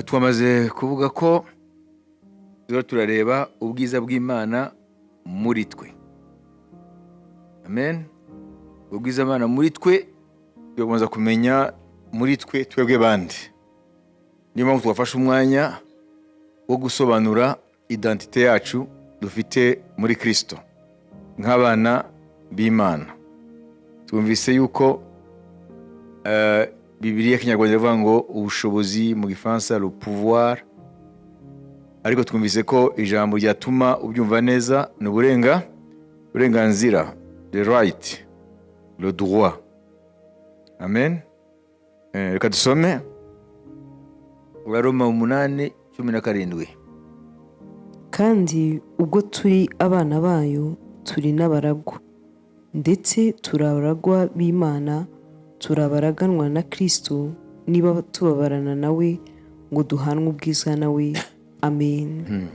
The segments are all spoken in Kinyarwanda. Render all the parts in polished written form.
Twamaze kuvuga ko tuba turareba ubwiza bw'Imana muri twe. Amen. Ubwiza bw'Imana muri twe, tugakomeza kumenya muri twe twebwe bande. Niyo mpamvu twafashe umwanya wo gusobanura identité yacu dufite muri Kristo nk'abana b'Imana. Twumvise yuko Bibiliya Kinyarwanda ivuga ngo ubushobozi, mu Gifaransa le pouvoir, ariko twumvise ko ijambo ryatuma ubyumva neza ni uburenganzira, the right, le droit. Amen. Reka dusome Abaroma 8:17. Kandi ubwo turi abana bayo, turi n'abaragwa, ndetse turi abaragwa b'Imana, turi abaraganwa na Kristo, niba tubabarana nawe ngo duhanwe ubwiza nawe. Amen.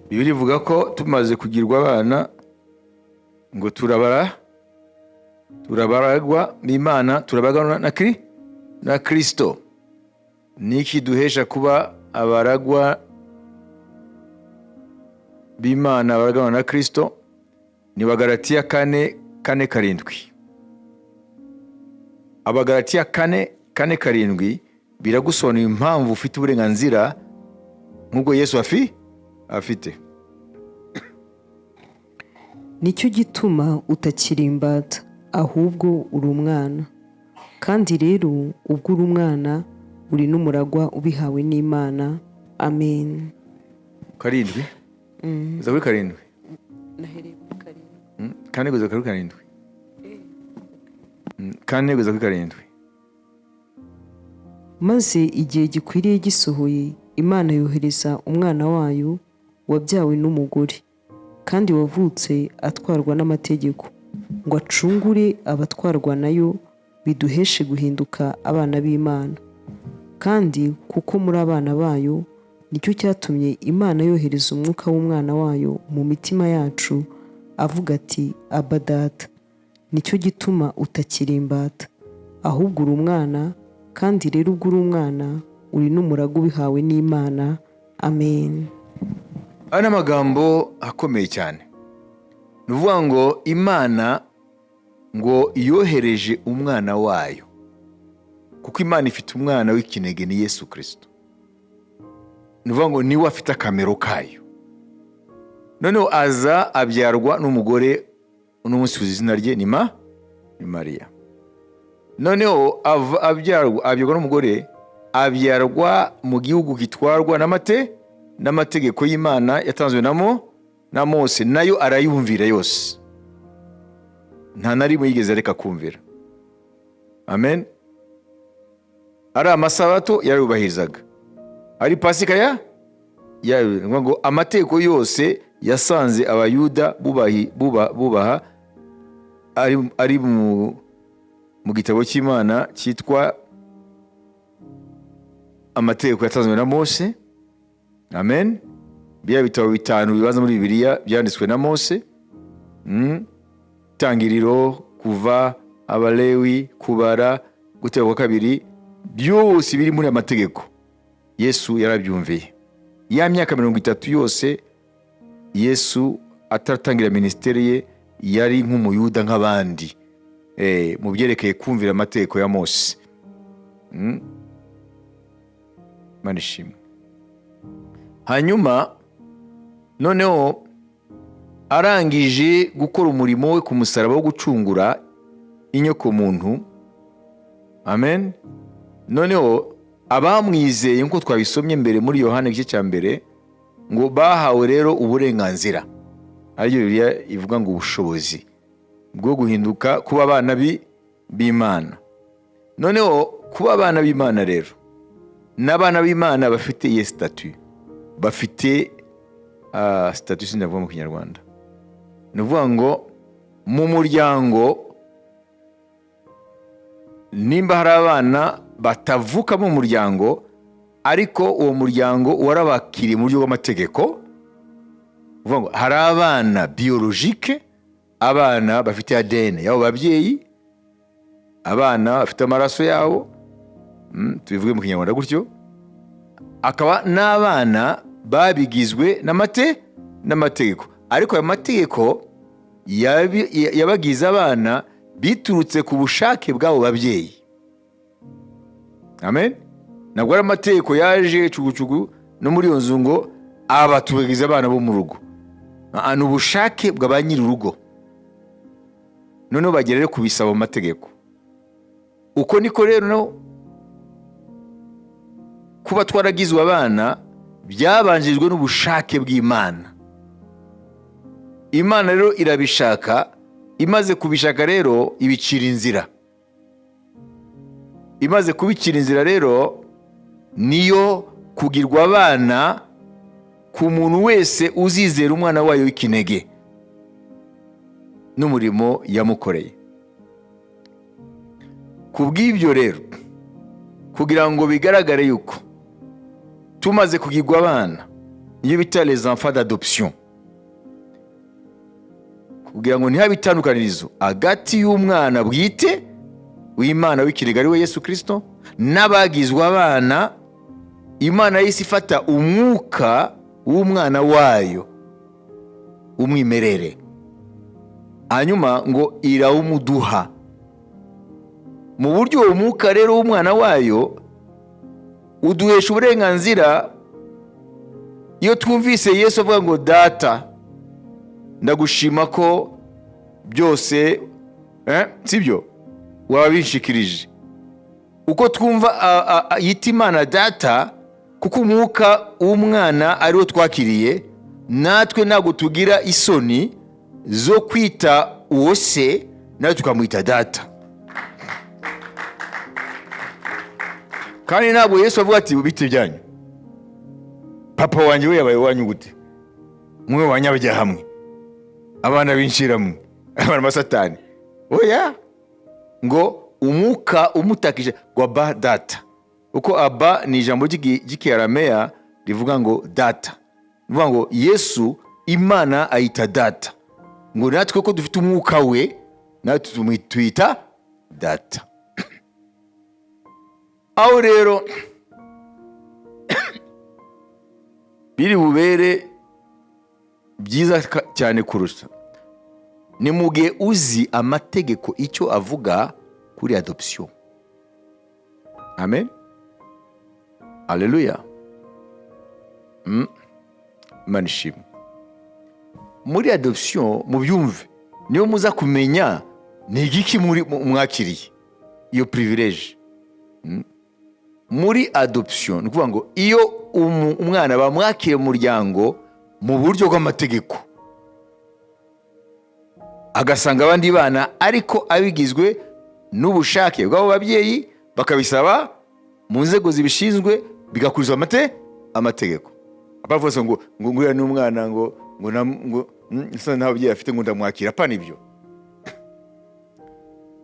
Bibiliya ivuga ko tumaze kugirwa abana, ngo turabaragwa b'Imana, turabaganwa na Kristo. Niki duhesha kuba abaragwa b'Imana, abaraganwa na Kristo? Ni Bagalatiya 4:4-7. Abagalatiya 4:4-7 biragusobanurira impamvu ufite uburenganzira nk'ubwo Yesu afite. Nicyo gituma utakiri imbata, ahubwo uri umwana. Kandi rero ubwo uri umwana, uri n'umuragwa ubihawe n'Imana. Amen. Karindwi kugeza kuri karindwi. Nahereye kuri karindwi. 4 kugeza kuri karindwi. 4 kugeza kuri karindwi. Maze igihe gikwiriye gisohoye, Imana yohereza umwana wayo wabyawe n'umugore kandi wavutse atwarwa n'amategeko, ngo acungure abatwarwa nayo, biduheshe guhinduka abana b'Imana. Kandi kuko muri abana bayo, nicyo cyatumye Imana yohereza umwuka w'umwana wayo mu mitima yacu, avuga ati: "Aba, Data." Nicyo gituma utakiri imbata, ahubwo uri umwana. Kandi rero ubwo uri umwana, uri n'umuragwa ubihawe n'Imana. Amen. Aya ni amagambo akomeye cyane. Ni ukuvuga ngo Imana ngo yohereje umwana wayo, kuko Imana ifite umwana w'ikinege, ni Yesu Kirisito. Ni ukuvuga ngo niwe afite akamero kayo. Noneho aza abyarwa n'umugore, uno munsi tuzi izina rye ni Mariya. Noneho abyarwa n'umugore, abyarwa mu gihugu gitwarwa n'amategeko y'Imana yatanzwe na Mose, nayo arayumvira yose, nta na rimwe yigeze areka kumvira. Amen. Ari amasabato yarayubahirizaga, ari Pasika ya ngo amategeko yose yasanze Abayuda bubaha ari mu gitabo cy'Imana cyitwa amategeko yatanzwe na Mose. Amen. Biriya bitabo bitanu bibanza muri Bibiliya byanditswe na Mose. Itangiriro, Kuva, Abalewi, Kubara, Gutegeka kwa Kabiri, byose biri muri aya mategeko Yesu yarabyumviye. Ya myaka 30 yose Yesu ataratangira minisiteri ye, yari nk'Umuyuda nk'abandi mu byerekeye kumvira amategeko ya Mose. Imana ishimwe. Hanyuma noneho arangije gukora umurimo we ku musaraba wo gucungura inyokomuntu, amen, noneho abamwizeye, nk'uko twabisomye mbere muri Yohana igice cya mbere, ngo bahawe rero uburenganzira, aribyo Bibiliya ivuga ngo ubushobozi bwo guhinduka kuba abana b'Imana. Noneho kuba abana b'Imana rero, n'abana b'Imana bafite iyi statut, bafite statut, sinavuga mu Kinyarwanda. Ni ukuvuga ngo mu muryango nimba hari abana batavuka mu muryango, ariko uwo muryango warabakiriye mu buryo bw'amategeko, uvuga ngo hari abana biologique, abana bafite ADN y'abo babyeyi, abana bafite amaraso yabo, tubivuge mu Kinyarwanda gutyo. Akaba n'abana babigizwe n'amategeko, ariko ayo mategeko yabagize abana biturutse ku bushake bw'abo babyeyi. Amen. Ntabwo ari amategeko yaje cugucugu no muri iyo nzu ngo aba tubagize abana bo mu rugo. Ah, ni ubushake bwa ba nyir'urugo. Noneho bagera rero kubisaba mu mategeko. Uko niko rero no kuba twaragizwe abana byabanjirijwe n'ubushake bw'Imana. Imana rero irabishaka. Imaze kubishaka rero, ibicira inzira. Imaze kubicira inzira rero, niyo kugirwa abana ku muntu wese uzizera umwana wayo w'ikinege n'umurimo yamukoreye. Ku bw'ibyo rero, kugira ngo bigaragare yuko tumaze kugirwa abana, niyo bita les enfants d'adoption, kugira ngo ntihabe itandukanirizo hagati y'umwana bwite w'Imana w'ikinege, ari we Yesu Kirisito, n'abagizwe abana, Imana yahise ifata umwuka w'umwana wayo w'umwimerere, hanyuma ngo irawumuduha. Mu buryo uwo mwuka rero w'umwana wayo uduhesha uburenganzira, iyo twumvise Yesu avuga ngo: "Data, ndagushima ko byose, sibyo, wabinshikirije." Uko twumva yita Imana Data, kuko umwuka w'umwana ariwo twakiriye, natwe ntabwo tugira isoni zo kwita uwo se, natwe tukamwita Data. Kandi ntabwo Yesu avuga ati: "Bite byanyu? Papa wanjye we yabaye iwanyu gute? Mwe banyabyaha hamwe, abana b'inshiramwe, abana ba Satani." Oya, ngo umwuka umutakije ngo: "Aba, Data." Kuko Aba ni ijambo ry'Ikiarameya rivuga ngo Data. Rivuga ngo Yesu Imana ayita Data, ngo natwe ko dufite umwuka we, natwe tuyita Data. Aho rero biri bubere byiza cyane kurusha ni mu gihe uzi amategeko icyo avuga kuri adoption. Amen, aleluya. Imana ishimwe. Muri adoption, mubyumve, niyo muza kumenya ni igiki muri mwakiriye iyo privilege. Muri adoption, ni ukuvuga ngo iyo umwana bamwakiriye mu muryango mu buryo bw'amategeko, agasanga abandi bana, ariko abigizwe n'ubushake bw'abo babyeyi, bakabisaba mu nzego zibishinzwe, bigakurizwa amategeko. Abavuze ngo nguriya ni umwana, ngo nta babyeyi afite, ngo ndamwakira, apana ibyo.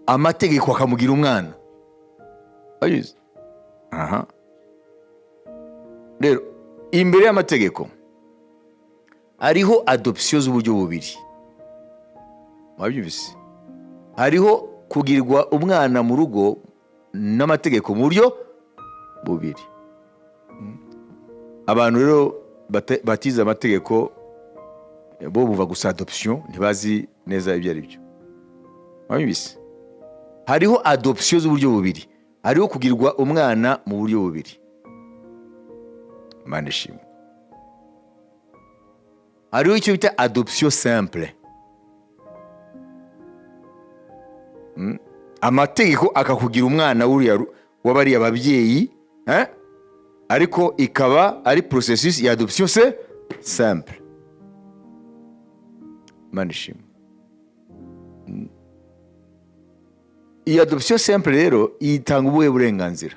Amategeko akamugira umwana. Abizi aha rero, imbere y'amategeko hariho adoption z'uburyo bubiri. Mwabyumvise? Hariho kugirwa umwana mu rugo n'amategeko mu buryo bubiri. Abantu rero batize amategeko bo bumva gusa adoption, ntibazi neza ibyo ari byo. Mwabyumvise? Hariho adoption z'uburyo bubiri, hariho kugirwa umwana mu buryo bubiri. Imana ishimwe. Hariho icyo bita adoption simple. Amategeko akakugira umwana w'uriya w'abariya babyeyi, eh? Ariko ikaba ari processus ya adoption se simple. Imana ishimwe. Iyi adoption simple rero itanga ubuhe burenganzira?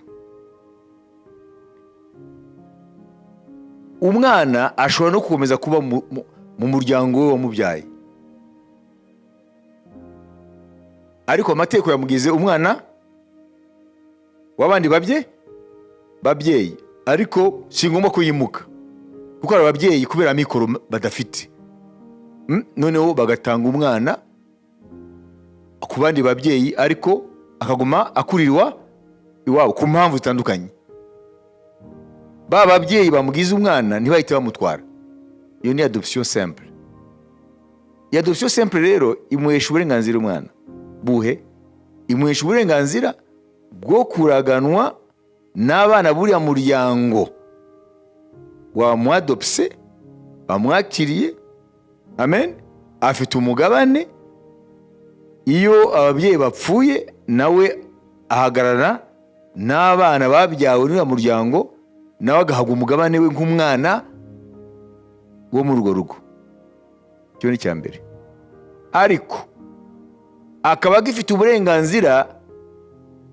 Umwana ashobora no gukomeza kuba mu muryango we wamubyaye, ariko amategeko yamugize umwana w'abandi babyeyi, ariko si ngombwa ko yimuka, kuko hari ababyeyi kubera amikoro badafite. Noneho bagatanga umwana ku bandi babyeyi, ariko akaguma akurirwa iwabo ku mpamvu zitandukanye. Ba babyeyi bamugize umwana ntibahite bamutwara. Iyo ni adoption simple. Iyi adoption simple rero imuhesha uburenganzira umwana buhe? Imuhesha uburenganzira bwo kuraganwa n'abana buriya muryango wamwadopse, bamwakiriye. Amen. Afite umugabane. Iyo ababyeyi bapfuye, nawe ahagarara n'abana babyawe n'uriya muryango, nawe agahabwa umugabane we nk'umwana wo muri urwo rugo. Icyo ni icya mbere. Ariko akaba agifite uburenganzira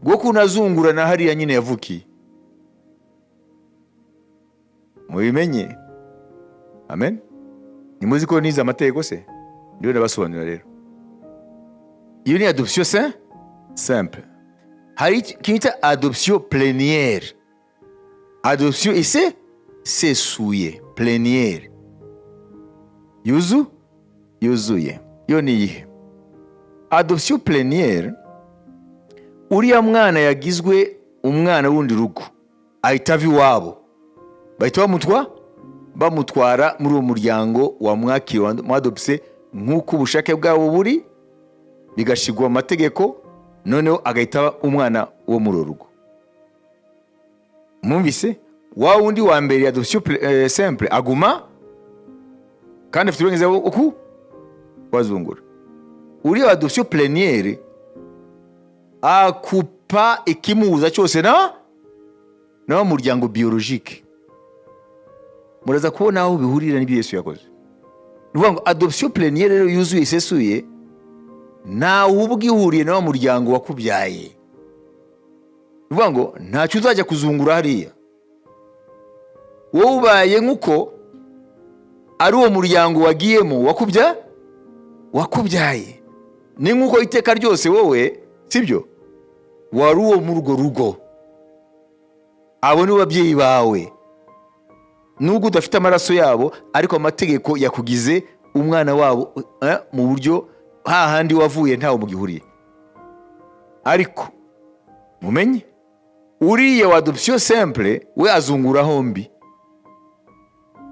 bwo kunazungurana hariya nyine yavukiye. Mubimenye. Amen. Nimuzi ko nize amategeko se? Ndiwe ndabasobanurira rero. Iyo ni adoption simple. Hari ikintu bita adoption plénière, adoption isesuye, plénière, yuzuye. Yo ni iyihe adoption plénière? Uriya mwana yagizwe umwana w'urundi rugo ahita ava iwabo, bahita bamutwara muri uwo muryango wamwakiriye, mwadopse, nk'uko ubushake bwabo buri, bigashyirwa mu mategeko, noneho agahita aba umwana wo muri uru rugo. Mwumvise? Wa wundi wa mbere, adoption simple, aguma kandi afite uburenganzira bwo kubazungura. Uriya adoption plénière akupa ikimuhuza cyose na wa muryango biologique. Muraza kubona aho bihurira n'ibyo Yesu yakoze. Ni ukuvuga ngo adoption plénière rero yuzuye, isesuye, ntawe uba ugihuriye na wa muryango wakubyaye. Ni ukuvuga ngo ntacyo uzajya kuzungura hariya. Wowe ubaye nk'uko ari uwo muryango wagiyemo wakubyaye. Ni nk'uko iteka ryose wowe, sibyo, wari uwo muri urwo rugo. Abo ni bo babyeyi bawe, nubwo udafite amaraso yabo, ariko amategeko yakugize umwana wabo mu buryo hahandi wavuye ntawe mugihuriye. Ariko mumenye, uriya wa adoption simple we azungura hombi,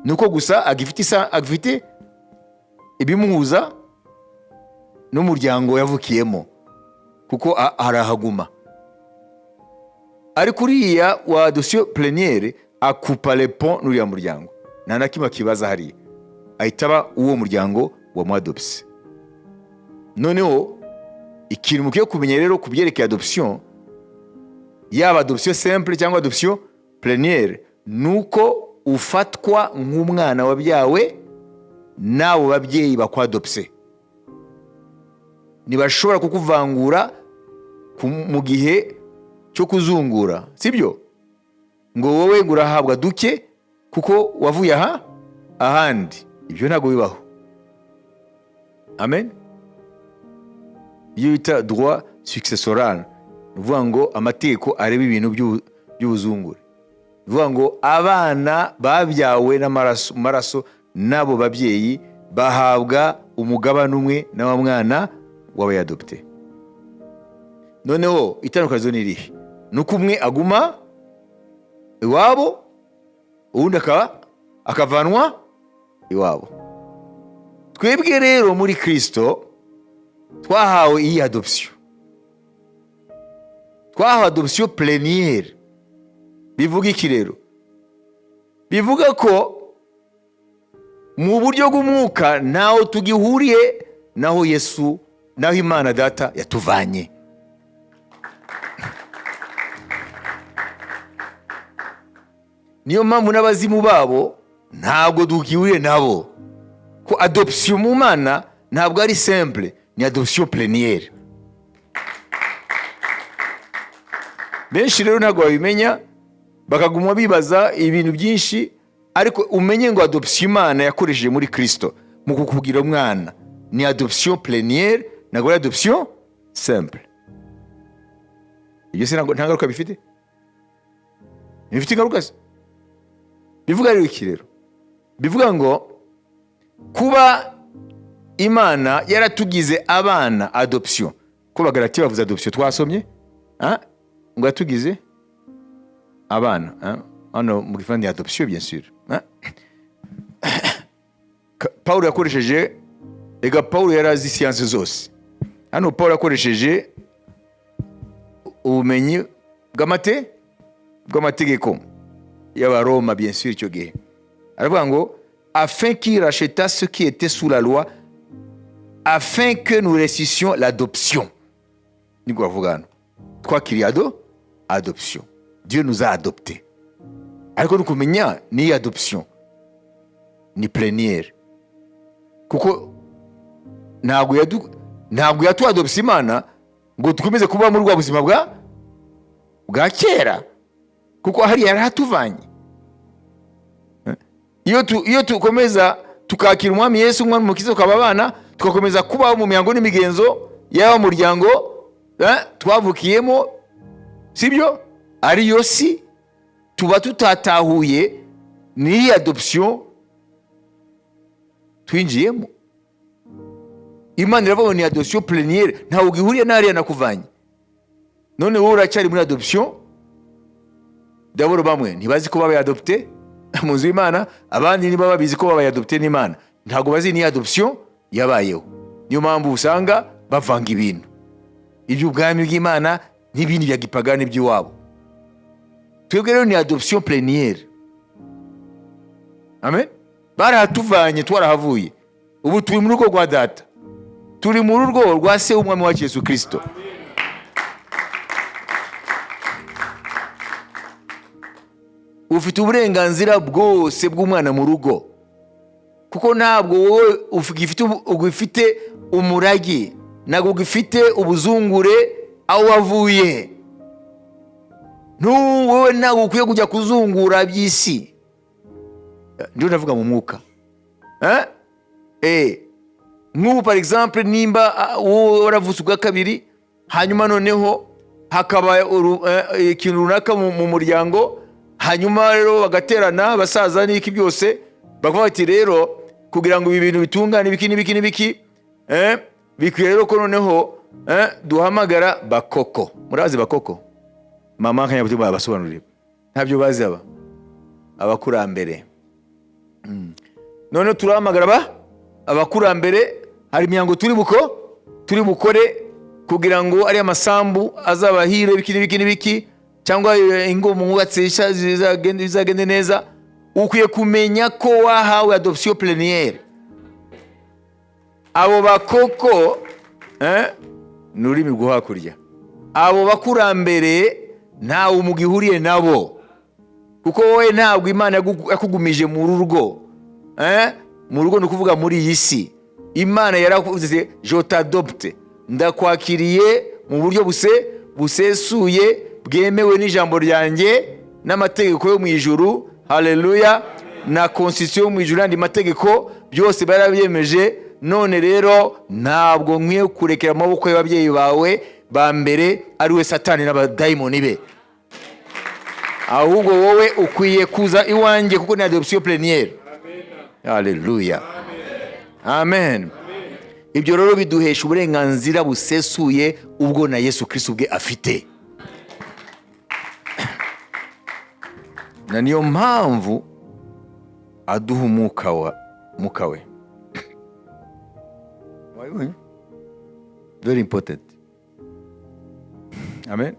ni uko gusa agifite ibimuhuza n'umuryango yavukiyemo, kuko arahaguma. Ariko uriya wa adoption plénière akupa le pont n'uriya muryango, nta na kimwe akibaza hariya, ahita aba uwo muryango wamwadopse. Noneho ikintu mukwiye kumenya rero ku byerekeye adoption, yaba adoption simple cyangwa adoption plénière, ni uko ufatwa nk'umwana wabyawe n'abo babyeyi bakwadopse. Ntibashobora kukuvangura mu gihe cyo kuzungura, sibyo, ngo wowe ngo urahabwa duke kuko wavuye aha ahandi. Ibyo ntabwo bibaho. Amen. Iyo bita droit successoral, ni ukuvuga ngo amategeko areba ibintu by'ubuzungure. Ni ukuvuga ngo abana babyawe n'amaraso mu maraso n'abo babyeyi bahabwa umugabane umwe na wa mwana w'abayadopte. Noneho itandukanizo ni irihe? Ni uko umwe aguma iwabo, uwundi akavanwa iwabo. Twebwe rero muri Kirisito twahawe iyi adoption, twahawe adoption plénière. Bivuga iki rero? Bivuga ko mu buryo bw'umwuka ntaho tugihuriye naho Yesu, naho Imana Data yatuvanye. Niyo mpamvu n'abazimu babo ntabwo dugihuriye nabo, ko adoption mu Mana ntabwo ari simple, ni adoption plénière. Benshi rero ntabwo babimenya, bakaguma bibaza ibintu byinshi. Ariko umenye ngo adoption Imana yakoresheje muri Kirisito mu kukubwira umwana ni adoption plénière, ntabwo ari adoption simple. Ibyo se nta ngaruka bifite? Bifite ingaruka se? Bivuga rero iki rero? Bivuga ngo kuba Imana yaratugize abana, adoption, ko Bagalati bavuze adoption twasomye, ah? Ngo yatugize abana, ah? Hano mu gifaransa ni adoption, bien sûr, hein? Paulo yakoresheje, ega Paulo yari azi siyansi zose. Hano Paulo yakoresheje ubumenyi bw'amategeko y'Abaroma, bien sûr. Icyo gihe aravuga ngo afin qu'il racheta ceux qui étaient sous la loi, afin que nous reçussions l'adoption. Niko bavuga hano, twakiriye adoption. Dieu nous a adoptés, ariko ni ukumenya n'iyi adoption ni plénière, kuko ntabwo yatuadopse Imana ngo dukomeze kuba muri bwa buzima bwa kera, kuko hariya yarahatuvanye. Iyo tukomeza tukakira Umwami Yesu, Umwami Mukiza, tukaba abana, tugakomeza kubaho mu mihango n'imigenzo y'aba muryango twavukiyemo, sibyo? Ariyo si tuba tutatahuye n'iyi adoption twinjiyemo. Imana iravuga ngo ni adoption plénière, ntawe ugihuriye n'hariya nakuvanye. None wowe uracyari muri adoption. D'abord bamwe ntibazi ko babaye adopté mu nzu y'Imana, abandi niba babizi ko babaye adopté n'Imana, ntabwo bazi n'iyi adoption yabayeho. Niyo mpamvu usanga bavanga ibintu iby'ubwami bw'Imana n'ibindi bya gipagani by'iwabo. Twebwe rero ni adoption plénière, amen. Barahatuvanye, twarahavuye, ubu turi mu rugo rwa Data, turi mu rugo rwa Se w'Umwami wacu Yesu Kirisito. Ufite uburenganzira bwose bw'umwana mu rugo, kuko ntabwo wowe ugifite umurage, ntabwo ugifite ubuzungure aho wavuye. Wowe ntabwo ukwiye kujya kuzungura by'isi. Ndiho ndavuga mu mwuka. Eh? Nk'ubu par exemple, nimba wowe waravutse ubwa kabiri, hanyuma noneho hakaba ikintu runaka mu muryango, hanyuma rero bagaterana abasaza n'iki byose, bakavuga bati: "Rero kugira ngo ibi bintu bitungane, ibiki n'ibiki n'ibiki, bikwiye rero ko noneho duhamagara bakoko." Murabazi bakoko? Mama nkanyabuti babasobanurira, ntabyo bazi aba abakurambere. Noneho turahamagara abakurambere, hari imihango turi bukore kugira ngo ariya masambu azabahire, ibiki n'ibiki n'ibiki, cyangwa ingo mwubatse nshya bizagende neza. Ukwiye kumenya ko wahawe adoption plénière. Abo bakoko, ni ururimi rwo hakurya, abo bakurambere ntawe umugihuriye nabo, kuko wowe ntabwo Imana yakugumije mu rugo. Mu rugo ni ukuvuga muri iyi si. Imana yaravuze: "Je t'adopte, ndakwakiriye mu buryo busesuye bwemewe n'ijambo ryanjye n'amategeko yo mu ijuru." Haleluya! Na constitution yo mu ijuru n'andi mategeko byose barabyemeje. None rero ntabwo nkwiye kurekera amaboko y'ababyeyi bawe ba mbere, ari we Satani n'abadayimoni be, ahubwo wowe ukwiye kuza iwanjye, kuko ni adoption plénière. Haleluya, amen. Ibyo rero biduhesha uburenganzira busesuye ubwo na Yesu Kristo ubwe afite. Na niyo mpamvu aduha umwuka wa mwuka we. Wabibonye? Very important, amen.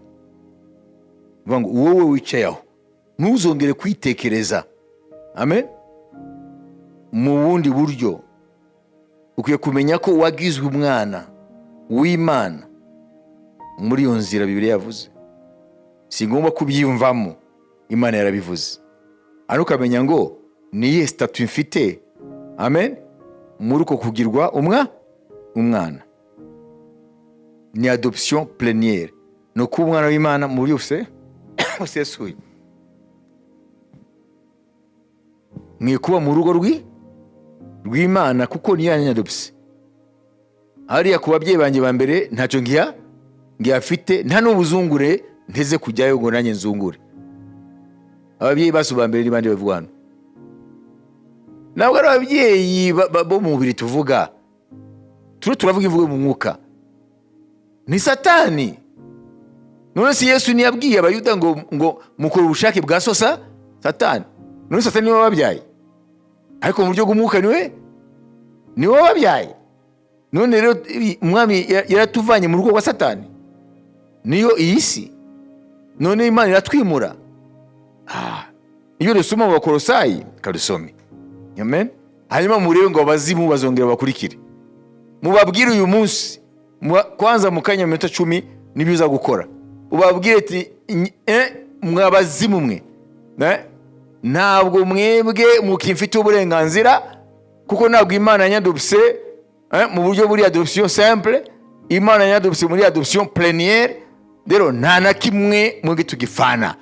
Vuga ngo wowe wicaye aho ntuzongere kwitekereza, amen, mu bundi buryo. Ukwiye kumenya ko wagizwe umwana w'Imana muri iyo nzira Bibiliya yavuze. Si ngombwa kubyiyumvamo, Imana yarabivuze. Ariko ukamenya ngo ni iyihe statut mfite, amen, muri uko kugirwa umwana. Ni adoption plénière, ni ukuba umwana w'Imana mu buryo busesuye. Mwiye kuba mu rugo rw'Imana, kuko niyo yanyadopse. Hariya ku babyeyi banjye ba mbere ntacyo ngihafite, nta n'ubuzungure nteze kujyayo ngo nanjye nzungure. Ababyeyi bacu ba mbere ni bande bavuga hano? Ntabwo ari ababyeyi bo mu mubiri tuvuga, turiho turavuga imvugo yo mu mwuka, ni Satani. None si Yesu ntiyabwiye Abayuda ngo mukora ubushake bwa sosa Satani. None Satani niwe wababyaye? Ariko mu buryo bw'umwuka niwe wababyaye. None rero Umwami yaratuvanye mu rugo rwa Satani, niyo iyi si. None Imana iratwimura. Iyo dusoma mu Bakorosayi, kadusome, amen. Hanyuma murebe ngo abazimu bazongera bakurikire. Mubabwire uyu munsi, kwanza mu kanya, minota 10, nibyo uza gukora. Ubabwire ati: "Mwabazimu mwe, ntabwo mwebwe mukimfite uburenganzira, kuko ntabwo Imana yanyadopse mu buryo buri adoption simple. Imana yanyadopse muri adoption plénière. Rero nta na kimwe mwebwe tugifana.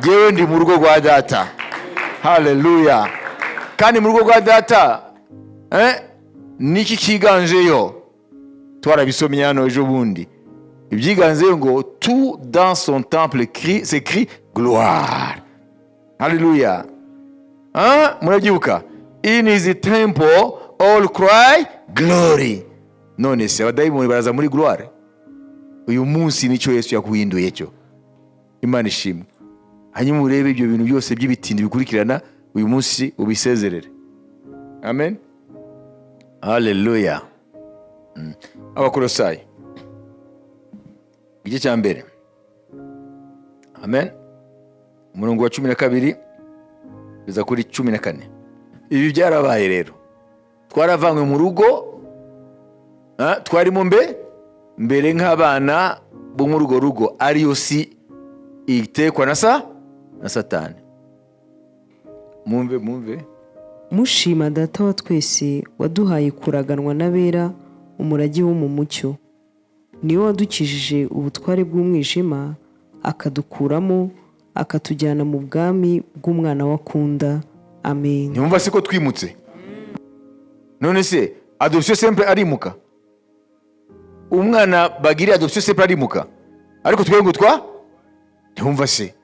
Jyewe ndi mu rugo rwa Data, haleluya! Kandi mu rugo rwa Data, niki kiganjeyo? Twarabisomye hano ejo bundi, ibyiganzeyo ngo tout dans son temple crie, s'écrie gloire, haleluya! Hein? Murabyibuka? In his temple all cry glory. None se abadayimoni baraza muri gloire? Uyu munsi nicyo Yesu yaguhinduye cyo. Imana ishimwe. Hanyuma urebe ibyo bintu byose by'ibitindi bikurikirana, uyu munsi ubisezerere. Amen, haleluya. Abakolosayi igice cya mbere, amen, umurongo wa 12 kugeza kuri 14. Ibi byarabaye rero, twaravanywe mu rugo twarimo mbere nk'abana bo muri urwo rugo, ariyo si itekwa na Satani. Mumve, mumve. Mushima Data wa twese waduhaye kuraganwa n'abera umurage wo mu mucyo. Niwe wadukijije ubutware bw'umwijima, akadukuramo, akatujyana mu bwami bw'Umwana we akunda. Amen. Ntimwumva se ko twimutse? None se adoption simple arimuka? Umwana bagiriye adoption simple arimuka? Ariko twebwe ngo ntiwumva se?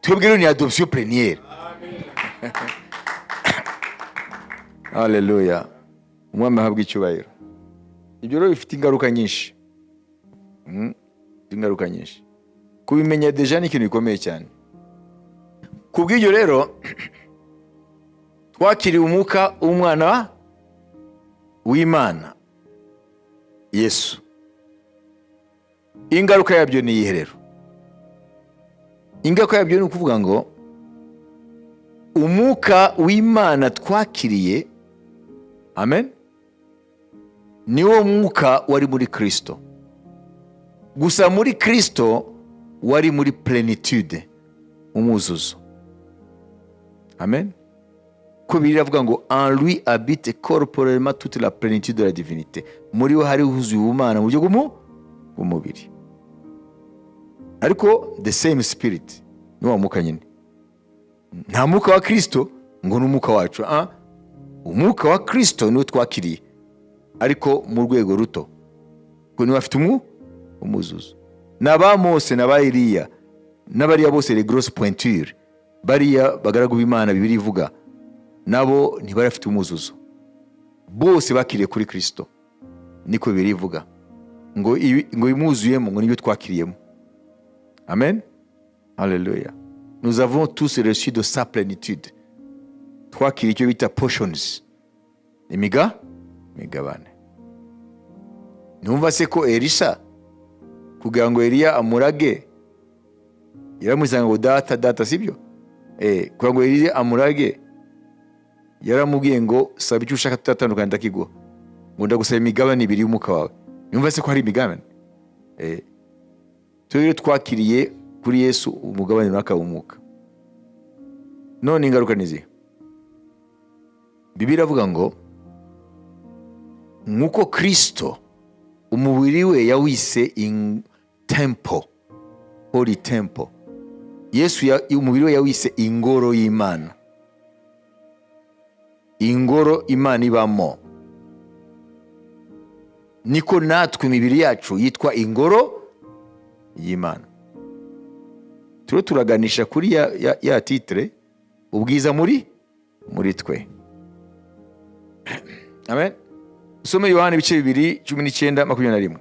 Twebwe rero ni adoption plénière, haleluya! Umwami ahabwa icyubahiro. Ibyo rero bifite ingaruka nyinshi. Bifite ingaruka nyinshi. Kubimenya déjà ni ikintu gikomeye cyane. Ku bw'ibyo rero twakiriye umwuka w'Umwana w'Imana Yesu. Ingaruka yabyo ni iyihe rero? Ingaruka yabyo ni ukuvuga ngo umwuka w'Imana twakiriye, amen, niwo mwuka wari muri Kirisito. Gusa muri Kirisito wari muri plénitude, umwuzuzo, amen. Ko Bibiliya iravuga ngo: "En lui habite corporellement toute la plénitude de la divinité." Muri we hari huzuye ubumana mu buryo bw'umubiri. Ariko the same spirit ni wa mwuka nyine. Nta mwuka wa Kirisito ngo ni umwuka wacu. Umwuka wa Kirisito niwo twakiriye, ariko mu rwego ruto, kuko niwe afite umuzuzo. N'aba Mose n'aba Eliya n'abariya bose, les grosses pointures, bariya bagaragu b'Imana Bibiliya ivuga, nabo ntibari bafite umuzuzo. Bose bakiriye kuri Kirisito, niko Bibiliya ivuga ngo ngo imwuzuyemo, ngo nibyo twakiriyemo. Amen, haleluya! Nous avons tous reçu de sa plénitude. Twakiriye icyo bita portions, imigabane. Ntumva se ko Elisha, kugira ngo Eliya amurage, yaramusanga ngo: "Data, data," sibyo? Kugira ngo Eliya amurage, yaramubwiye ngo: "Saba icyo ushaka, tutatandukanye ndakiguha." Ngo: "Ndagusaba imigabane ibiri y'umwuka wawe." Nyumva se ko hari imigabane? Twe rero twakiriye kuri Yesu umugabane runaka w'umwuka. None ingaruka ni izihe? Bibiliya iravuga ngo nk'uko Kirisito umubiri we yawise temple, holy temple, Yesu umubiri we yawise ingoro y'Imana, ingoro Imana ibamo, niko natwe imibiri yacu yitwa ingoro y'Imana. Turiho turaganisha kuri ya titre, ubwiza muri twe. Amen. Usome Yohana ibice 2, 19, 21.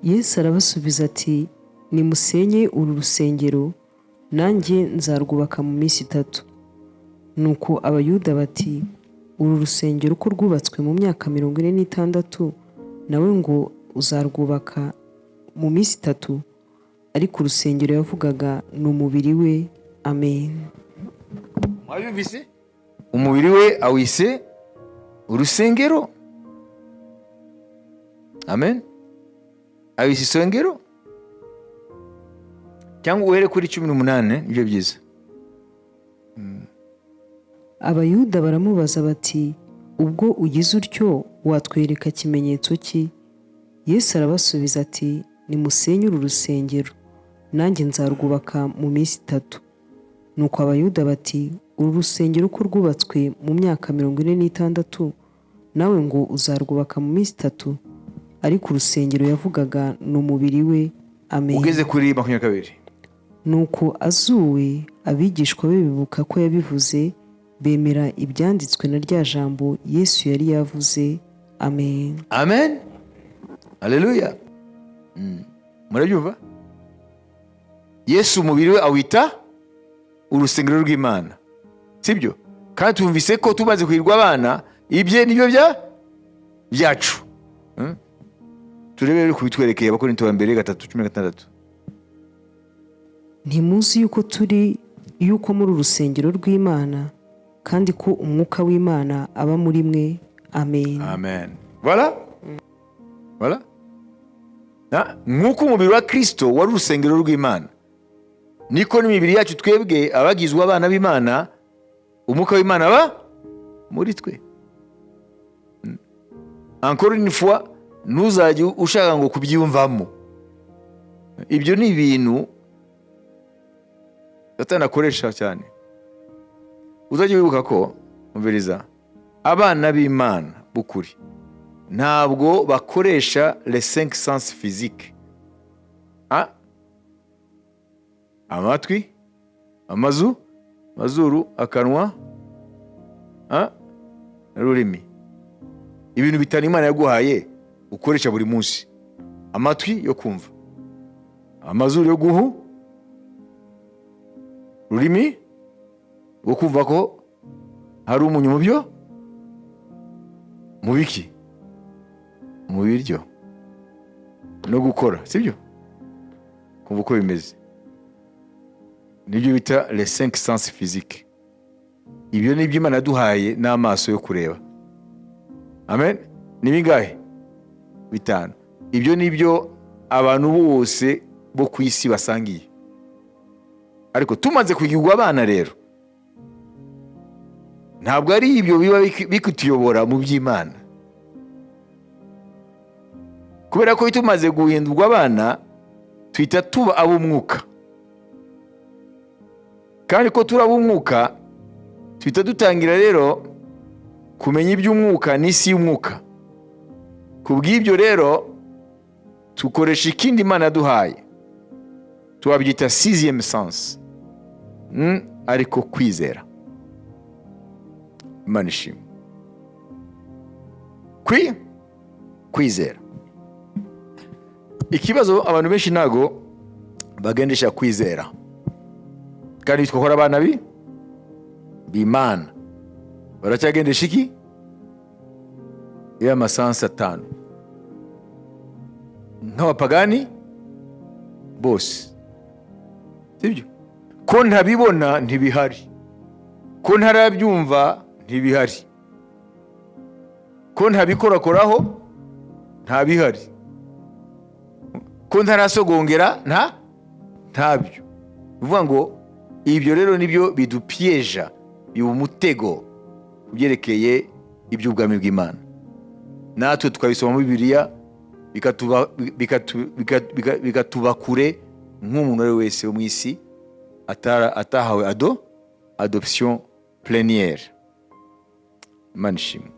Yesu arabasubiza ati: "Nimusenye uru rusengero, Nanjye nzarwubaka mu minsi 3." Nuko Abayuda bati: "Uru rusengero uko rwubatswe mu myaka 46, nawe ngo uzarwubaka mu minsi 3?" Ariko urusengero yavugaga ni umubiri we. Amen. Mwabyumvise? Umubiri we awise urusengero. Amen. Awise isengero. Cyangwa uhere kuri 18, nibyo byiza. Abayuda baramubaza bati: "Ubwo ugize utyo, watwereka kimenyetso ki?" Yesu arabasubiza ati: "Nimusenye uru rusengero, nanjye nzarwubaka mu minsi 3." Nuko Abayuda bati: "Uru rusengero uko rwubatswe mu myaka 46, nawe ngo uzarwubaka mu minsi 3?" Ariko urusengero yavugaga ni umubiri we. Amen. Ugeze kuri 22. Nuko azuwe, abigishwa be bibuka ko yabivuze, bemera ibyanditswe na rya jambo Yesu yari yavuze. Amen. Amen, haleluya. Murabyumva? Yesu umubiri we awita urusengero rw'Imana, sibyo? Kandi tumvise ko tumaze kuhirwa abana, ibye nibyo byacu. Turebe rero kubitwerekeye Abakorinto ba mbere 3:16. Ntimuzi yuko turi yuko muri urusengero rw'Imana, kandi ko Umwuka w'Imana aba muri mwe? Amen. Amen. Voilà, voilà. Nk'uko umubiri wa Kristo wari urusengero rw'Imana, niko n'imibiri yacu twebwe abagizwe abana b'Imana, Umwuka w'Imana aba muri twe. Encore une fois, ntuzajye ushaka ngo kubyiyumvamo. Ibyo ni ibintu Satani akoresha cyane. Uzajya wibuka ko, umviriza, abana b'Imana b'ukuri ntabwo bakoresha les cinq sens physiques. Ah? Amatwi, amazu, amazuru, akanwa, ah? N'ururimi. Ibintu bitanu Imana yaguhaye ukoresha buri munsi: amatwi yo kumva, amazuru yo guhu, ururimi rwo kumva ko hari umunyu mu byo, mu biki, mu biryo, no gukora, sibyo? Kumva uko bimeze, nibyo bita les cinq sens physiques. Ibyo ni ibyo Imana yaduhaye n'amaso yo kureba. Amen. Ni bingahe? Bitanu. Ibyo ni byo abantu bose bo ku isi basangiye. Ariko tumaze kugirwa abana rero, ntabwo ari ibyo biba bikutuyobora mu by'Imana, kubera ko iyo tumaze guhindurwa abana, tuhita tuba ab'umwuka. Kandi ko turi ab'umwuka, tuhita dutangira rero kumenya iby'umwuka n'isi y'umwuka. Ku bw'ibyo rero tukoresha ikindi Imana yaduhaye, tubabyita sixième sens. Ariko kwizera. Imana ishimwe. Kwizera. Ikibazo, abantu benshi ntago bagendesha kwizera, kandi bitwa ko ari abana b'Imana. Baracyagendesha iki? Ya ma sens atanu, nk'abapagani bose, sibyo? Ko ntabibona, ntibihari. Ko ntarabyumva, ntibihari. Ko ntabikorakoraho, ntabihari. Ko ntarasogongera, ntabyo. Bivuga ngo ibyo rero nibyo bidupiyeja, biba umutego ku byerekeye iby'ubwami bw'Imana. Natwe tukabisoma muri Bibiliya, bikatuba kure, nk'umuntu uwo ari we wese wo mu isi atahawe adoption plénière. Imana ishimwe.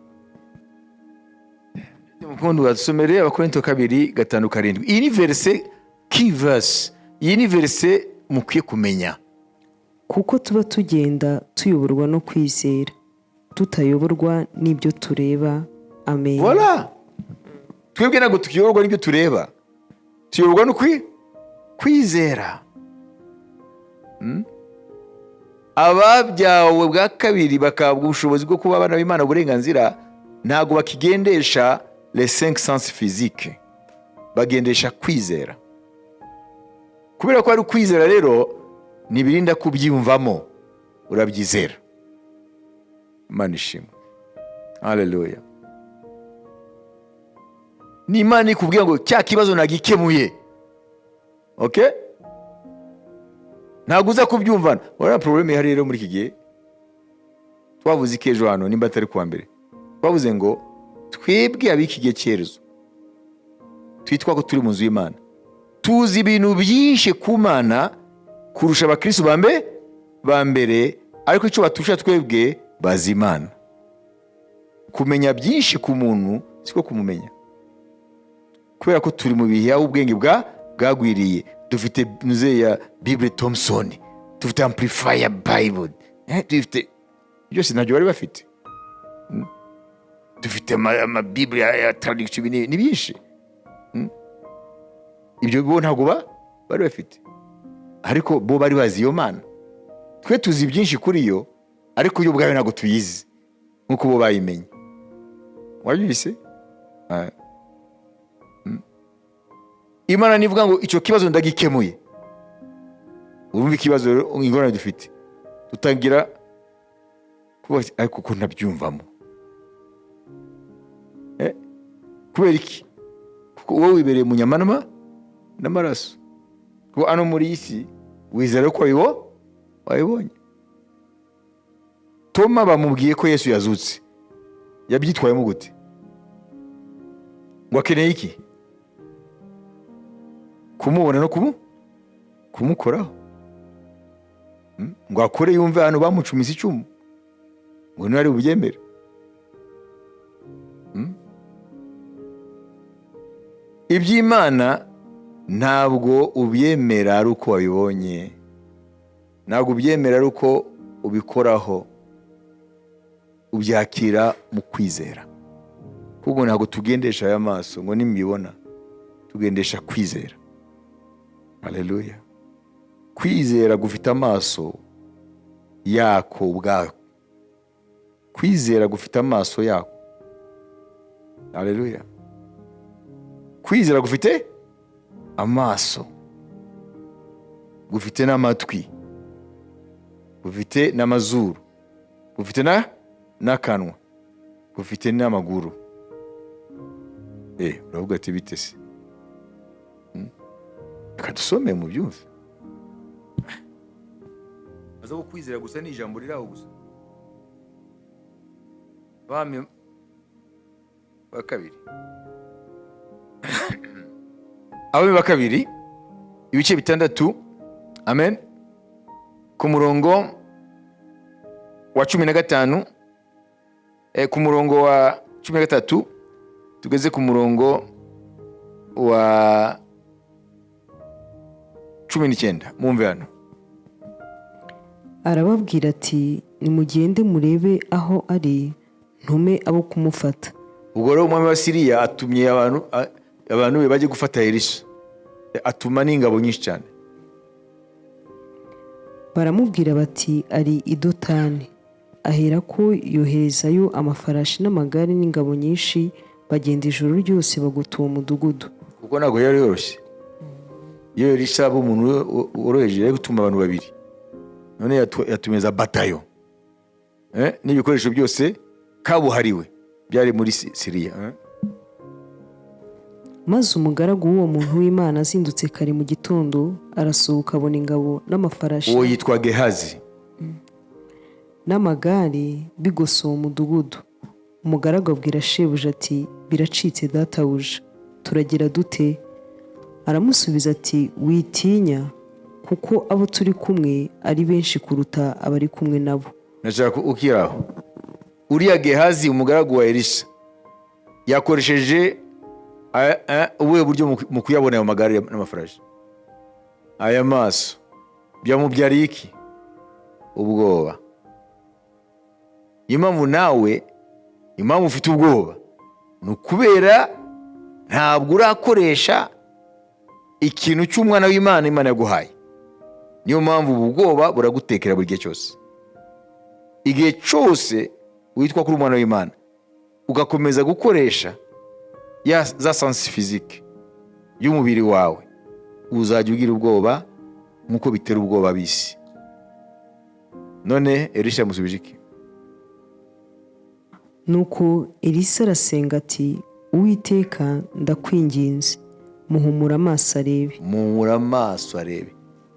Mukundi, wasomere Abakorinto kabiri 5-7. Iyi ni verset key verse, iyi ni verset mukwiye kumenya. Kuko tuba tugenda tuyoborwa no kwizera, tutayoborwa n'ibyo tureba. Amen. Voilà. Twebwe ntabwo tuyoborwa n'ibyo tureba, tuyoborwa no kwizera. Ababyawe bwa kabiri bakahabwa ubushobozi bwo kuba abana b'Imana, uburenganzira, ntabwo bakigendesha les cinq sens physiques, bagendesha kwizera. Kubera ko ari ukwizera rero, ntibirinda kubyiyumvamo, urabyizera. Imana ishimwe, haleluya. Ni Imana ikubwira ngo cya kibazo nagikemuye, okay, ntabwo uza kubyumvana. Urabona problème ihari rero muri iki gihe, twavuze iki ejo hano, nimba atari kuwa mbere? Twavuze ngo twebwe ab'iki gihe cyerezo twitwa ko turi mu nzu y'Imana, tuzi ibintu byinshi ku Mana kurusha abakristo ba mbere, ariko icyo baturusha twebwe, bazi Imana. Kumenya byinshi ku muntu siko kumumenya, kubera ko turi mu bihe aho ubwenge bwagwiriye. Dufite muze ya Bible Thompson, dufite Amplified Bible, dufite byose ntabyo bari bafite. Dufite amabibure ya traduction, ni byinshi. Ibyo bo ntabwo bari bafite, ariko bo bari bazi iyo Mana. Twe tuzi byinshi kuri yo, ariko yo ubwayo ntabwo tuyizi nk'uko bo bayimenye. Wabyumvise? Ah. Imana nivuga ngo icyo kibazo ndagikemuye, urumva ikibazo rero, ingorane dufite, tutangira kuvuga ati, ariko ko ntabyumvamo? Kubera iki? Kuko wowe wibereye mu nyama n'amaraso, kuko hano muri iyi si wizera ko wabibonye. Toma bamubwiye ko Yesu yazutse, yabyitwayemo gute? Ngo akeneye iki? Kumubona no kumukoraho. Ngo akore yumve ahantu bamucumise icumu, ngo niba ari bubyemere. Iby'Imana ntabwo ubyemera ari uko wabibonye, ntabwo ubyemera ari uko ubikoraho, ubyakira mu kwizera, kuko ntabwo tugendesha aya maso ngo nimibona, tugendesha kwizera. Haleluya! Kwizera gufite amaso yako ubwako, kwizera gufite amaso yako. Haleluya! Kwizera gufite amaso, gufite n'amatwi, gufite n'amazuru, gufite n'akanwa, gufite n'amaguru. Uravuga ati bite se? Reka dusome mu byumve. Aza ko kwizera gusa ni ijambo riri aho gusa. Abami ba kabiri, Abami ba kabiri, ibice 6, amen, ku murongo wa 15, ku murongo wa 13 tugeze ku murongo wa 19. Mwumve hano. Arababwira ati: "Nimugende murebe aho ari, ntume abo kumufata." Ubwo rero umwami wa Siriya atumye abantu be bajye gufata Elisa, atuma n'ingabo nyinshi cyane. Baramubwira bati: "Ari i Dotani." Aherako yoherezayo amafarashi n'amagare n'ingabo nyinshi, bagenda ijoro ryose bagota uwo mudugudu. Kuko ntabwo yari yoroshye. Iyo Elisa aba umuntu woroheje, yari gutuma abantu babiri, none yatumiza batayo, n'ibikoresho byose kabuhariwe byari muri Siriya. Maze umugaragu w'uwo muntu w'Imana azindutse kare mu gitondo, arasohoka, abona ingabo n'amafarashi Uwo yitwa Gehazi. n'amagare bigose uwo mudugudu. Umugaragu abwira shebuja ati: "Biracitse, databuja, turagira dute?" Aramusubiza ati: "Witinya, kuko abo turi kumwe ari benshi kuruta abari kumwe nabo." Ndashaka ukiri aho. Uriya Gehazi, umugaragu wa Elisa, yakoresheje ubuhe buryo mu kuyabona ayo magare n'amafarashi? Aya maso. Byamubyariye iki? Ubwoba. Niyo mpamvu nawe, impamvu ufite ubwoba ni ukubera ntabwo urakoresha ikintu cy'umwana w'Imana Imana yaguhaye. Niyo mpamvu ubu bwoba buragutekera buri gihe cyose. Igihe cyose witwa kuri umwana w'Imana, ugakomeza gukoresha ya za sens physique y'umubiri wawe, uzajya ugira ubwoba nk'uko bitera ubwoba bisi. None Elisha yamusubije iki? Nuko Elisa arasenga ati: "Uwiteka, ndakwinginze, muhumura amaso arebe." Muhumura amaso arebe,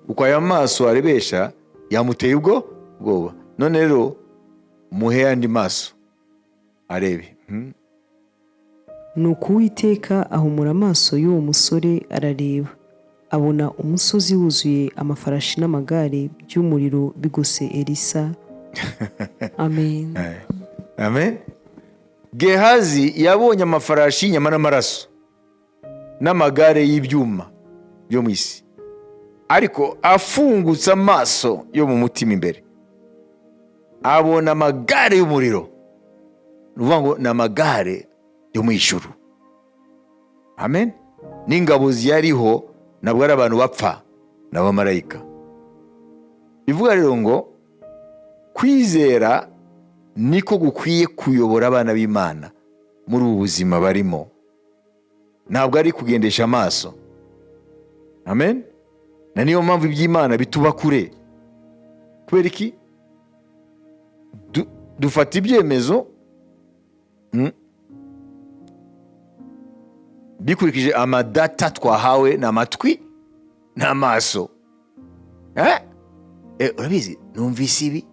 kuko aya maso arebesha yamuteye ubwo bwoba. None rero muhe andi maso arebe. Nuko Uwiteka ahumura amaso y'uwo musore, arareba, abona umusozi wuzuye amafarashi n'amagare by'umuriro bigose Elisa. Amen. Amen. Gehazi yabonye amafarashi y'inyama n'amaraso n'amagare y'ibyuma byo mu isi, ariko afungutse amaso yo mu mutima imbere, abona amagare y'umuriro. Ni ukuvuga ngo ni amagare yo mu ijuru. Amen. N'ingabo ziyariho ntabwo ari abantu bapfa, ni abamarayika. Bivuga rero ngo kwizera niko gukwiye kuyobora abana b'Imana muri ubu buzima barimo, ntabwo ari kugendesha amaso. Amen. Na niyo mpamvu iby'Imana bituba kure. Kubera iki? Dufata ibyemezo bikurikije amadata twahawe n'amatwi n'amaso. Eh? Urabizi, numvise ibi.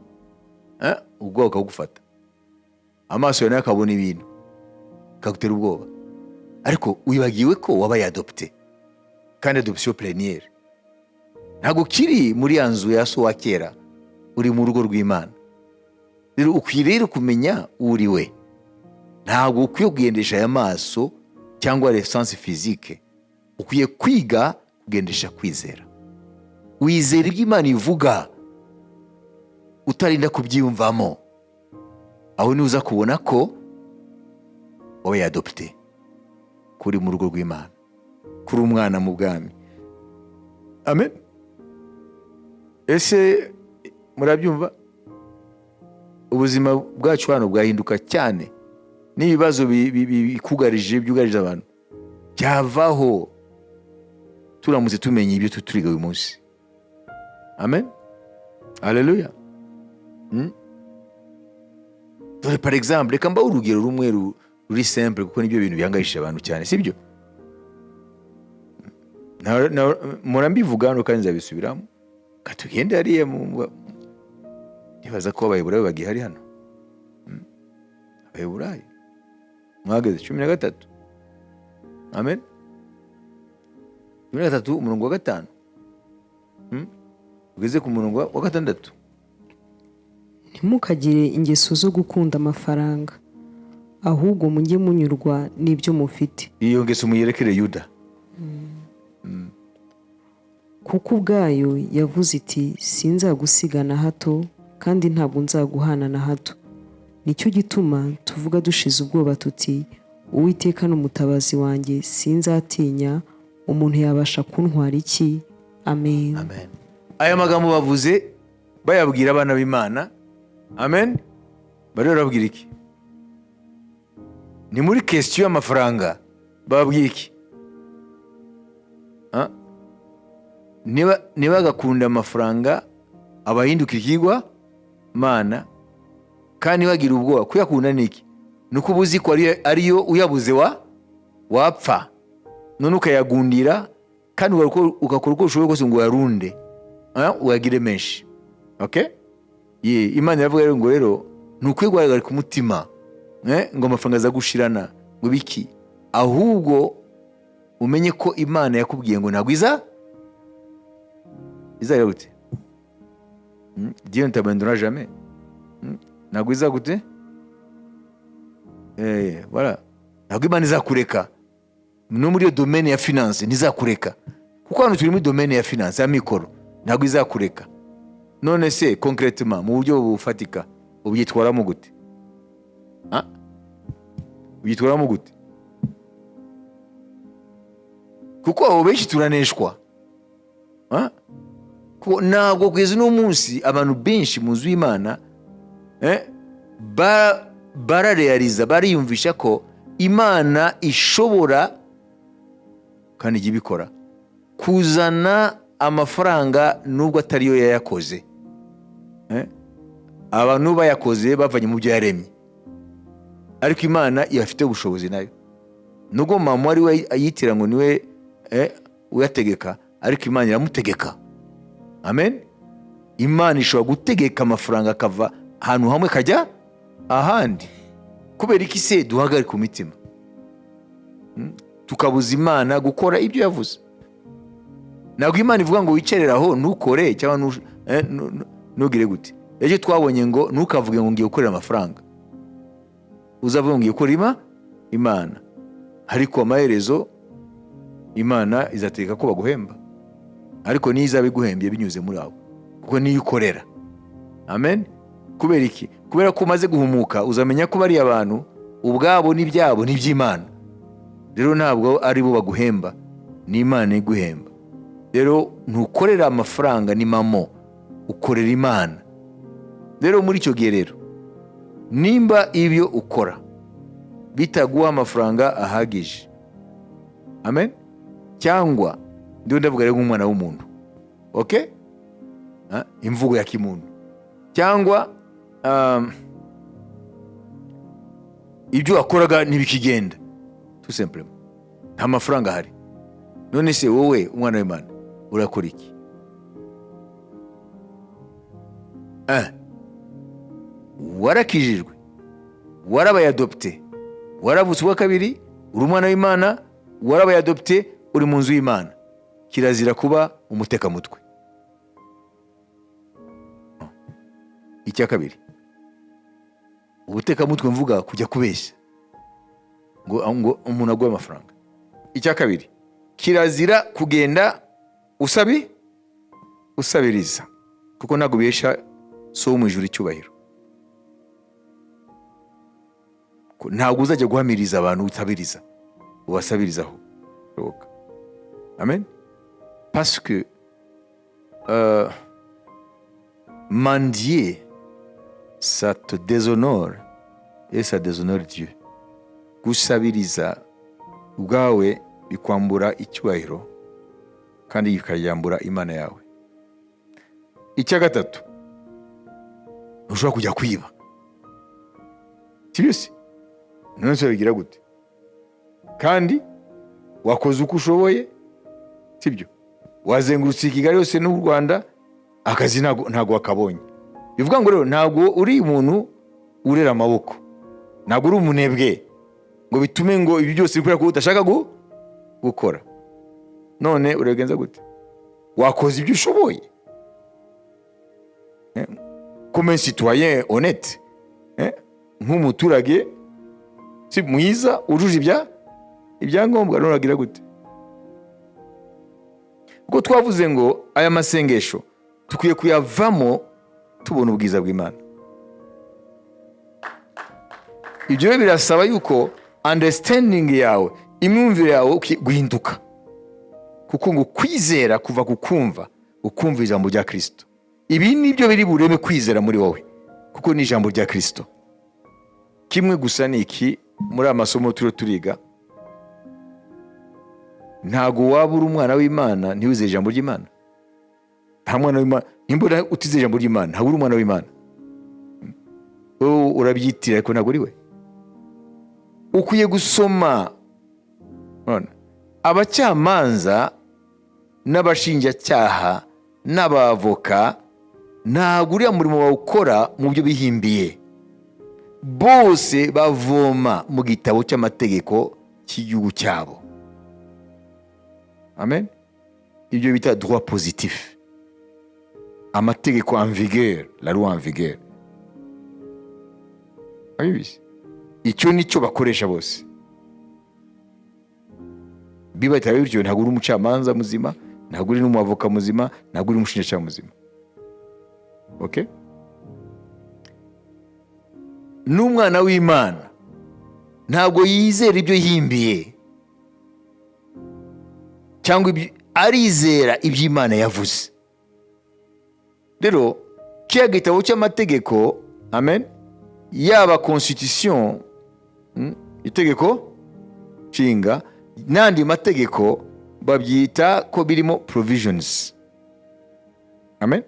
Eh? Ubwoba bukagufata, amaso yawe nayo akabona ibintu bikagutera ubwoba, ariko wibagiwe ko wabaye adopté, kandi adoption plénière. Ntabwo kiri muri ya nzu ya so wa kera, uri mu rugo rw'Imana. Rero ukwiye rero kumenya uri we. Ntabwo ukwiye kugendesha aya maso cyangwa les sens physiques, ukwiye kwiga kugendesha kwizera. Wizera ibyo Imana ivuga utarinda kubyiyumvamo. Aho niho uza kubona ko wabaye adopté, kuri mu rugo rw'Imana, kuri umwana mu bwami. Amen. Ese murabyumva? Ubuzima bwacu hano bwahinduka cyane, n'ibibazo bikugarije, byugarije abantu, byavaho turamutse tumenye ibyo turiga uyu munsi. Amen, haleluya. Dore par exemple, reka mbahe urugero rumwe ruri simple, kuko nibyo bintu bihangayishije abantu cyane, sibyo? Mpora mbivuga hano kandi nzabisubiramo. Katugende hariya nibaza ko Abaheburayo bagihari hano. Abaheburayo mwageze 13. Amen. 13, umurongo wa 5. Ugeze ku murongo wa 6. Ntimukagire ingeso zo gukunda amafaranga, ahubwo mujye munyurwa n'ibyo mufite. Iyo ngeso muyerekere Yuda. Kuko ubwayo yavuze iti: "Sinzagusiga na hato, kandi ntabwo nzaguhana na hato." Nicyo gituma tuvuga dushize ubwoba tuti: "Uwiteka ni umutabazi wanjye, sinzatinya. Umuntu yabasha kuntwara iki?" Amen. Amen. Aya magambo bavuze bayabwira abana b'Imana. Amen. Bari barababwira iki? Ni muri question y'amafaranga. Bababwira iki? Ah? Niba agakunda amafaranga, abahinduka ikigwa mana, kandi ntibagire ubwoba. Kuyakunda ni iki? Ni uko uba uzi ko ariyo uyabuze wa wapfa, none ukayagundira kandi ugakora uko ushoboye kose ngo uyarunde, uyagire menshi. Okay? Ye, Imana iravuga rero ngo rero ntukwiye guhagarika umutima, ngo amafaranga azagushirana, ngo biki, ahubwo umenye ko Imana yakubwiye ngo ntabwo iza izagira gute? Dieu ne t'abandonnera jamais. Ntabwo iza gute? Voilà. Ntabwo Imana izakureka no muri iyo domaine ya finance. Ntizakureka, kuko hano turi muri domaine ya finance ya mikoro. Ntabwo izakureka. None se concrètement, mu buryo bufatika, ubyitwaramo gute? Ah? Ubyitwaramo gute? Kuko abo benshi turaneshwa. Ah? Kuko ntabwo kugeza uno munsi abantu benshi mu nzu y'Imana barareyariza, bariyumvisha ko Imana ishobora, kandi ijya ibikora, kuzana amafaranga nubwo atariyo yayakoze. Abantu bayakoze bavanye mu byo yaremye, ariko Imana ibafite ubushobozi nayo, nubwo mama ari we ayitira ngo niwe uyategeka, ariko Imana iramutegeka. Amen. Imana ishobora gutegeka amafaranga akava ahantu hamwe akajya ahandi. Kubera iki se duhagarika umutima? Tukabuza Imana gukora ibyo yavuze? Ntabwo Imana ivuga ngo wicarere aho ntukore cyangwa ntugire gute. Ejo twabonye ngo ntukavuge ngo ngiye gukorera amafaranga, uzavuga ngo ngiye gukora Imana. Ariko amaherezo Imana izategeka ko baguhemba, ariko niyo izaba iguhembye binyuze muri abo, kuko niyo ukorera. Amen. Kubera iki? Kubera ko umaze guhumuka, uzamenya ko bariya bantu ubwabo n'ibyabo n'iby'Imana. Rero ntabwo ari bo baguhemba, ni Imana iguhemba. Rero ntukorera amafaranga, ni mamo, ukorera Imana. Rero muri icyo gihe rero, nimba ibyo ukora bitaguha amafaranga ahagije, amen, cyangwa ndiho ndavuga rero nk'umwana w'umuntu, okay? Imvugo ya kimuntu, cyangwa ibyo wakoraga ntibikigenda, tout simplement nta mafaranga ahari, none se wowe umwana w'Imana urakora iki? Warakijijwe, warabaye adopté, waravutse ubwa kabiri, uri umwana w'Imana, warabaye adopté, uri mu nzu y'Imana. Kirazira kuba umutekamutwe. Icya kabiri, ubutekamutwe mvuga kujya kubeshya ngo umuntu aguhe amafaranga. Icya kabiri, kirazira kugenda usabiriza, kuko ntabwo bihesha So wo mu ijuru icyubahiro. Ntabwo uzajya guhamiriza abantu utabiriza, ubasabirizaho. Amen. Parce que mendier, ça te déshonore et ça déshonore Dieu. Gusabiriza ubwawe bikwambura icyubahiro kandi bikayambura Imana yawe. Icya gatatu, ntushobora kujya kwiba. Sibyo se? None se bigira gute? Kandi wakoze uko ushoboye, sibyo? Wazengurutse Kigali yose n'u Rwanda, akazi ntago wakabonye. Bivuga ngo rero ntabwo uri umuntu urera amaboko, ntabwo uri umunebwe ngo bitume ngo ibi byose kubera ko udashaka gukora. None urabigenza gute? Wakoze ibyo ushoboye comme un citoyen honnête, nk'umuturage si mwiza ujuje ibyangombwa, none uragira gute? Kuko twavuze ngo aya masengesho dukwiye kuyavamo tubona ubwiza bw'Imana. Ibyo rero birasaba yuko understanding yawe, imyumvire yawe guhinduka, kuko ngo kwizera kuva ku kumva, ukumva ijambo rya Kristo. Ibi nibyo biri bureme kwizera muri wowe, kuko ni ijambo rya Kristo. Kimwe gusa ni iki: muri aya masomo turiho turiga, ntago waba uri umwana w'Imana ntiwizere ijambo ry'Imana. Nta mwana w'Imana, nimba utizeye ijambo ry'Imana, ntabwo uri umwana w'Imana. Wowe urabyitira, ariko ntabwo uri we. Ukwiye gusoma. None abacamanza n'abashinjacyaha n'abavoka, ntabwo uriya murimo bawukora mu byo bihimbiye. Bose bavoma mu gitabo cy'amategeko cy'igihugu cyabo. Amen. Ibyo bita droit positif, amategeko en vigueur, la loi en vigueur. Abizi, icyo nicyo bakoresha bose. Bibateye bityo, ntabwo uri umucamanza muzima, ntabwo uri n'umwavoka muzima, ntabwo uri umushinjacyaha muzima. Okay? N'umwana w'Imana ntabwo yizera ibyo yihimbiye cyangwa arizera ibyo Imana yavuze. Rero kiriya gitabo cy'amategeko, amen, yaba constitution, itegeko nshinga n'andi mategeko, babyita ko birimo provisions, amen.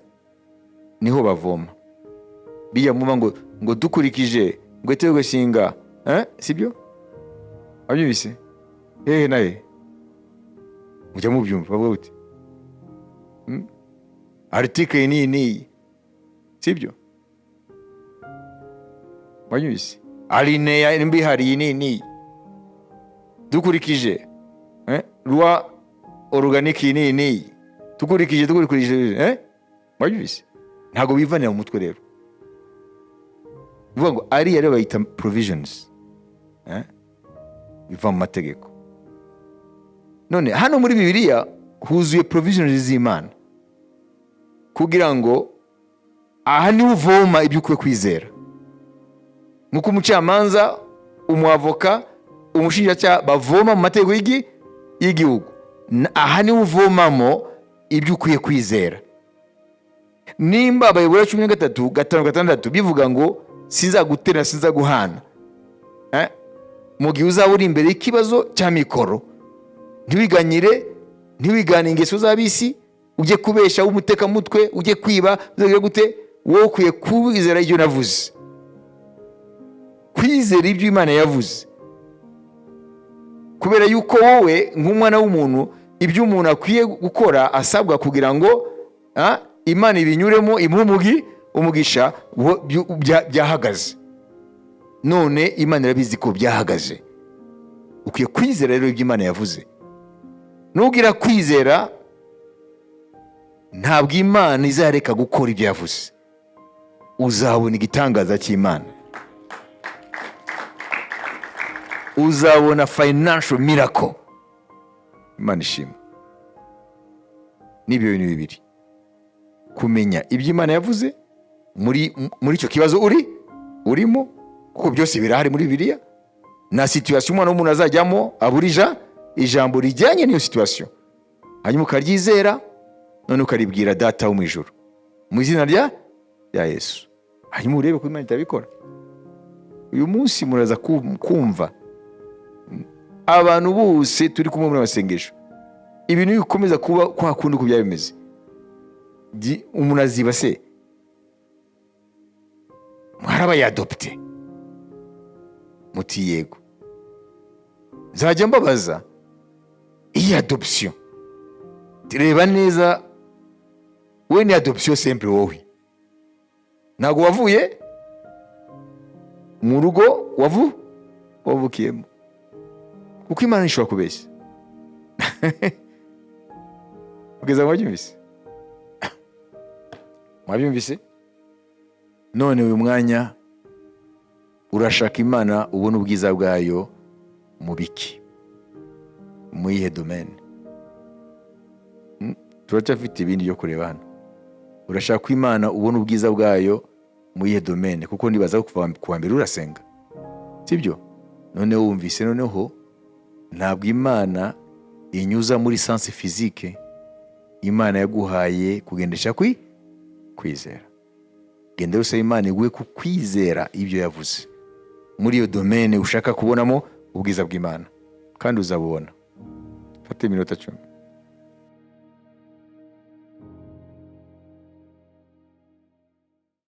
Niho bavoma bijya muba ngo dukurikije ngo itegeko nshinga, eh? Sibyo? Wabyumvise hehe? Nahe mujya mubyumva bavuga gute? Article n'iyi n'iyi, sibyo? Wabyumvise? Alinéa nimba ihari iyi n'iyi n'iyi, dukurikije loi organique iyi n'iyi n'iyi, dukurikije, eh? Wabyumvise? Ntabwo bivanira mu mutwe. Rero uvuga ngo ariya rero bayita provisions, eh? Biva mu mategeko. None hano muri Bibiliya huzuye provisions z'Imana, kugira ngo aha niho uvoma ibyo ukwiye kwizera, nk'uko umucamanza, umwavoka, umushinjacyaha bavoma mu mategeko y'igihugu. Aha niho uvomamo ibyo ukwiye kwizera. Nimba Abayobora 13:5-6 bivuga ngo sinzagutera, sinzaguhana, eh? Mu gihe uzaba uri imbere y'ikibazo cya mikoro, ntiwiganyire, ntiwigane ingeso z'ab'isi, ujye kubesha w'umutekamutwe, ujye kwiba, uzagire gute, wowe ukwiye kwizera ibyo navuze, kwizera ibyo Imana yavuze, kubera yuko wowe nk'umwana w'umuntu, ibyo umuntu akwiye gukora, asabwa kugira ngo Imana ibinyuremo imuhe umugisha, byahagaze. None Imana irabizi ko byahagaze. Ukwiye kwizera rero ibyo Imana yavuze. Nugira kwizera, ntabwo Imana izareka gukora ibyo yavuze. Uzabona igitangaza cy'Imana, uzabona financial miracle. Imana ishimwe. N'ibyo bintu bibiri: kumenya ibyo Imana yavuze muri icyo kibazo urimo, kuko byose birahari muri Bibiliya, na situation umwana w'umuntu azajyamo aburija ijambo rijyanye n'iyo situation, hanyuma ukaryizera, none ukaribwira Data wo mu ijuru mu izina rya Yesu, hanyuma urebe ko Imana itabikora. Uyu munsi muraza kumva abantu bose turi kumwe muri amasengesho, ibintu bikomeza kuba kwa kundi uko byaba bimeze. Umuntu aziba se mwarabayadopte? Muti yego. Nzajya mbabaza iyi adoption. Reba neza, we ni adoption simple, wowe ntabwo wavuye mu rugo wavukiyemo, kuko Imana ishobora kubeshya. Kugeza mwabyumvise? Mwabyumvise? None uyu mwanya urashaka Imana ubona ubwiza bwayo mu biki, mu yihe domaine? Turacyafite ibindi byo kureba hano. Urashaka ko Imana ubona ubwiza bwayo mu yihe domaine? Kuko nibaza ko kuva ku wa mbere urasenga, sibyo? Noneho wumvise, noneho ntabwo Imana inyuza muri sens physique. Imana yaguhaye kugendesha kwizera. Genda usaba Imana iguhe ku kwizera ibyo yavuze muri iyo domaine ushaka kubonamo ubwiza bw'Imana, kandi uzabubona. Fata iminota 10.